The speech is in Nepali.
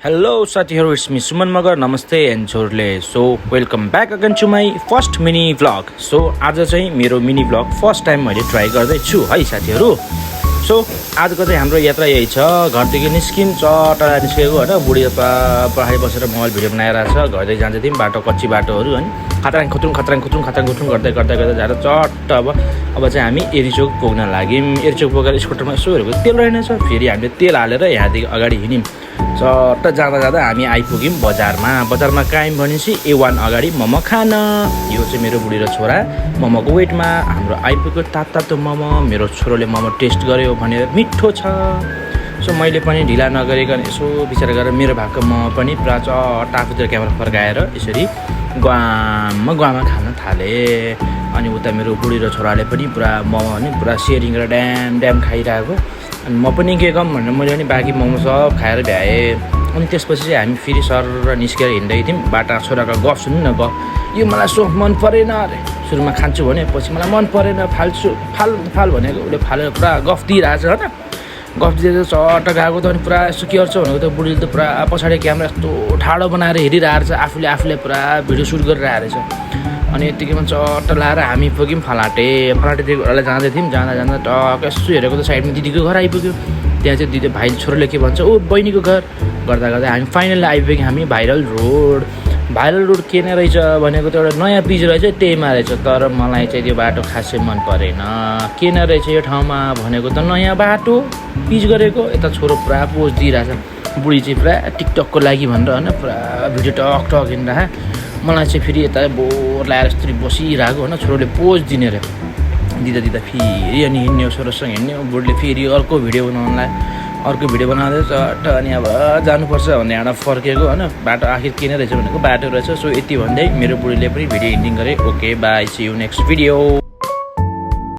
हेलो साथीहरु, इट्स मी सुमन मगर। नमस्ते एन्ड छोरले। So welcome back again to my first mini vlog. So आज चाहिँ मेरो मिनी भ्लग फर्स्ट टाइम मैले ट्राई गर्दैछु है साथीहरु। सो आजको चाहिँ हाम्रो यात्रा यही छ। घरदेखि निस्किम चट्टा निस्केको होइन, बुढी पहाडी बसेर मोबाइल भिडियो बनाइरहेको छ। घरदेखि जान्छ थियौँ, बाटो कच्ची बाटोहरू होइन, खतराङ खुतुङ गर्दै जाँदा चट्ट अब चाहिँ हामी एरिचोक पुग्न लाग्यौँ। एरिचोक पुगेर स्कुटरमा यसो हेरेको तेल रहेनछ, फेरि हामीले तेल हालेर यहाँदेखि अगाडि हिँड्यौँ। चट्ट जाँदा हामी आइपुग्यौँ बजारमा कायम भनेपछि A1 अगाडि मोमो खान। यो चाहिँ मेरो बुढी र छोरा मोमोको वेटमा हाम्रो आइपुग्यो तातो मोमो। मेरो छोरोले मोमो टेस्ट गर्यो भनेर मिठो छ। सो मैले पनि ढिला नगरिकन यसो विचार गरेर मेरो भएको मोमो पनि पुरा चट्ट आफूतिर क्यामेरा फर्काएर यसरी गुवामा खान थालेँ। अनि उता मेरो बुढी र छोराले पनि पुरा मोमो नि पुरा सेयरिङ गरेर ड्याम खाइरहेको। अनि म पनि के गम भनेर मैले पनि बाँकी मोमो सब खाएर भ्याएँ। अनि त्यसपछि चाहिँ हामी फेरि सर निस्केर हिँड्दै थियौँ। बाटा छोराको गफ सुन्नु न, गफ यो मलाई सो मन परेन अरे। सुरुमा खान्छु भने पछि मलाई मन परेन, फाल भनेको उसले फालेर पुरा गफ दिइरहेछ होइन। गफ दिएर चट्ट गएको त अनि पुरा यसो के गर्छ भनेको त बुढीले त पुरा पछाडि क्यामेरा यस्तो ठाडो बनाएर हेरिरहेको छ, आफूले पुरा भिडियो सुट गरिरहेको रहेछ। अनि यतिकैमा चट्ट लाएर हामी पुग्यौँ फलाटेदेखि उसलाई जाँदै थियौँ। जाँदा टक्क यसो हेरेको त साइडमा दिदीको घर आइपुग्यो। त्यहाँ चाहिँ दिदी भाइ छोरोले के भन्छ, ओ बहिनीको घर गर्दा हामी फाइनल्ली आइपुग्यौँ हामी भाइरल रोड के नै रहेछ भनेको त एउटा नयाँ पिच रहेछ, त्यहीमा रहेछ। तर मलाई चाहिँ त्यो बाटो खासै मन परेन। के नै रहेछ यो ठाउँमा भनेको त नयाँ बाटो पिच गरेको। यता छोरो पुरा पोज दिइरहेछ, बुढी चाहिँ पुरा टिकटकको लागि भनेर होइन पुरा भिडियो टक हिँड्दा। मलाई चाहिँ फेरि यता बोर लगाएर यस्तरी बसिरहेको होइन, छोरोले पोज दिने रे दिँदा फेरि अनि हिँड्ने छोरोसँग हिँड्ने। बुढीले फेरि अर्को भिडियो बनाउँदै चट्ट अनि अब जानुपर्छ भन्ने एउटा फर्केको होइन। बाटो आखिर के नै रहेछ भनेको बाटो रहेछ। सो यति भन्दै मेरो बुढीले पनि भिडियो एन्डिङ गरे। Okay bye, see you next video.